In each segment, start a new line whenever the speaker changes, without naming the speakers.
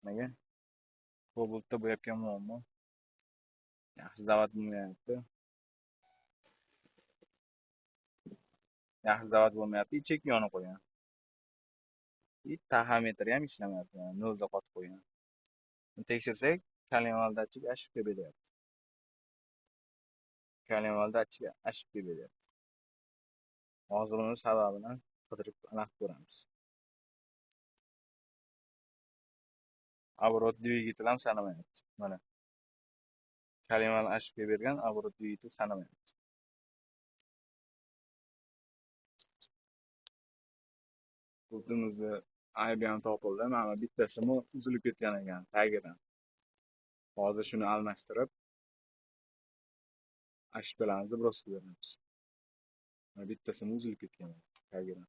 Nega? Cobaltda bo'layotgan muammo. Yaxshi zavod bo'lmayapti. Yaxshi zavod bo'lmayapti, ichak yonib qo'ygan. И taxometr ham ishlamayapti, nolda qotib qo'ygan. Buni tekshirsak, kolenval datchik ошибка beryapti. Kolenval datchik ошибка beryapti. Hozir uni sababini qidirib aniq ko'ramiz. Оборот dvigatel ham sanamayapti. Mana. Kolenval ошибка bergan, оборот dvigatel sanamayapti. Pultimizni aybi ham topildi. Mana bittasi uzilib ketgan ekan tagidan. Hozir shuni almashtirib ошибkalarni заброс qilib beramiz. Mana bittasi uzilib ketgan tagidan.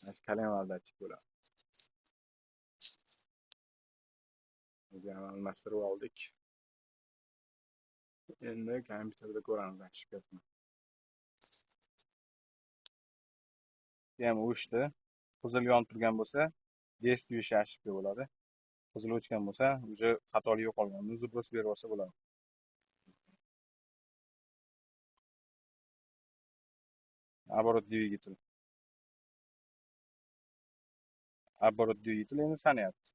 Mana shu kolenval datchik bo'ladi. Biz ham almashtirib oldik. Endi kompyuterda ko'ramiz ошибкasini. Ham o'chdi. Qizil yonib turgan bo'lsa, действующий ошибка bo'ladi. Qizil o'chgan bo'lsa, уже xatolik yo'qolgan. Uni заброс berib olsa bo'ladi. Оборот dvigatel. Оборот dvigatel endi sanayapti.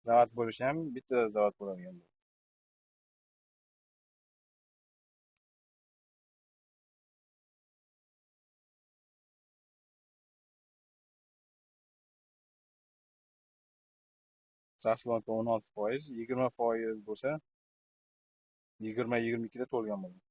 Zavod bo'lishi ham bitta zavod bo'ladigan. Zaslonka 16%, 20% bo'lsa 20-22 da to'lgan bo'ladi.